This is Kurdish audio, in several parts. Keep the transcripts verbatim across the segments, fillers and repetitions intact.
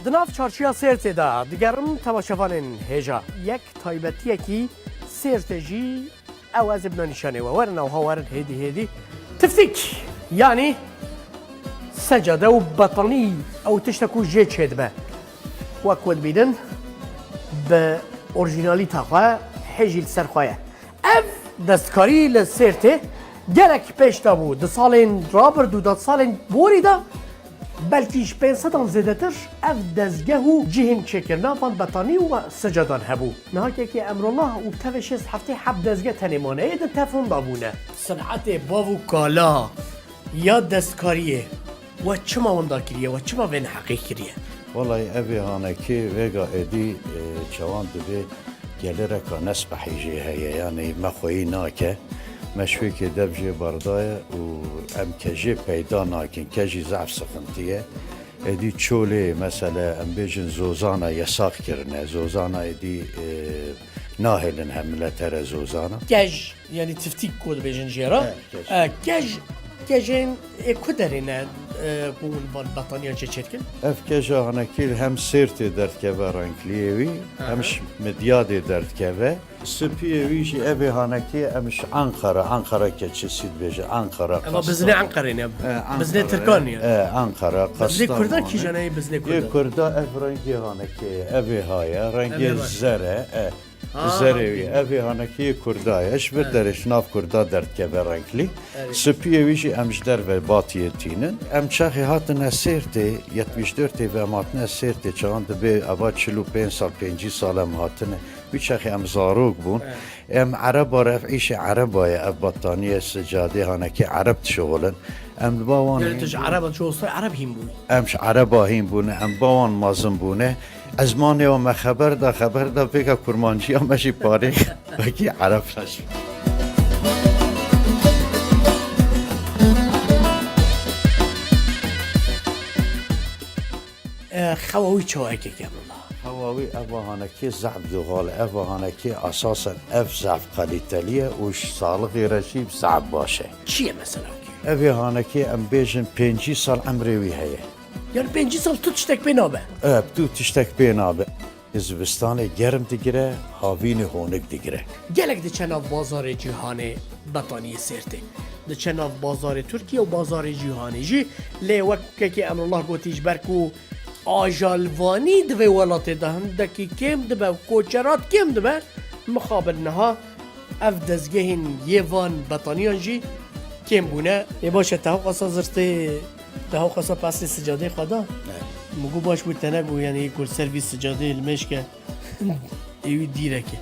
Di nav çarşiya Sêrtê de digerim temaşevanên hêja. Yek taybetiyekî Sêrtê jî ew ez ê bina nîşanê we. Werin ewha werin hêdî hêdî. Tiftîk, yanî secade û betanî ew tişte ku jê çêdibe. Wek we dibînin bi orjînalîta xwe hê jî li ser xwe ye. Ev destkarî li Sêrtê gelek pêş de bû. Di salên rabirdû de, di salên borî de belkî ji pênc sedan zêdetir ev dezgeh û cihên çêkirina van betanî û secadan hebû. Niha kekê Emrullah û tevê şêst heftê heb dezgeh tenê mane, ê din tev hunda bûne. Senetê bav û kala ya destkariyê we çima winda kiriye, we çima vê neheqî kiriye? Wellahî evê hanekê vêga êdî, e, çawan dibê gelêreka nespehî jê heye, yanî me xweyî nake. Me şwêkê dev jê berdaye û em kejê peyda nakin, kejî zehf sixintî ye. Êdî çolê, mesele, em bêjin zozana yesaq kirine. Zozana êdî, e, nahêlin hemile tere zozana. Kej, yanî tiftîk ku dibêjin jê re. E, kej. E, kej, kejên ê ku derê ne, e, ku hûn van betaniyan jê çêdikin? Ev keja hanekî hem Sêrtê derdikeve renkliyê wî, aha, hem ji Midyadê derdikeve. Spiyê wî jî evê hanekê em ji Ankara, Ankara keçisi dibêje, Ankara, eva bizinê Kastamonu. Ankarê ne? E, Bizinê Ankara, Tirkan e, ya. E, Ankara, Bizinê Kurda Kastamonu. Kîjan e bizinê Yê Kurda? Kurda ev rengê hanekê, evê ha ye, rengê Evê baş. Zer e, e, Ha, zerê ha, wî, bî. Evê hanekê Kurda ye, ji vir Evet. Derê ji nav Kurda derdikeve renklî. Evet. Spiyê wî jî em ji derve batiyê tînin. Em çaxê hatine Sêrtê, yetmiş dört ê ve em hatine Sêrtê, çawan dibê eva çil û pênc sal, pêncî sal em hatine. Wî çaxê em zarok bûn. Evet. Em ereba re, ev îşê ereba ye, ev bataniyê sicadê hanekê ereb dişixulin. Em li ba wan Yani hîn tu ji bûn. Ereba çi olsa ereb hîn bûn. Em ji ereba hîn bûne, em ba wan mezin bûne. Ezmanê wan me xeber da, xeber da, vêga kurmanciya me jî parê wekî ereb reş. E, xewa wî çawa yekek e, Emrullah? Xewa wî ev hanekê zehf duxal e. Ev hanekê esasen ev zehf kalîtelî ye û ji saxlixê re jî zehf baş e. Çi ye mesela wî? Evê hanekê em bêjin pêncî sal emrê wî heye. Yani pêncî sal tu tiştek pê nabe? E, tu tiştek pê nabe. Zivistanê germ digire, havînê honik digire. Gelek diçe nav bazarê cîhanê betaniyê Sêrtê. Diçe nav bazarê Tirkiye û bazarê cîhanê jî. Lê wek kekê Emrullah gotî, ji ber ku ajalvanî di vê welatê de hindekî kêm dibe û koçerat kêm dibe, mixabin niha ev dezgehên yê van betaniyan jî kêm bûne. Ê baş e, te hewqasa zirtê, te hewqasa pesê sicadê xwe da? Evet. Min got baş bû, te negot, yanî ku li ser vî sicadê li mêşke ê wî dîrek e.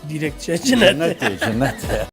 Dîrek çe cinet e. Cinet e, cinet e.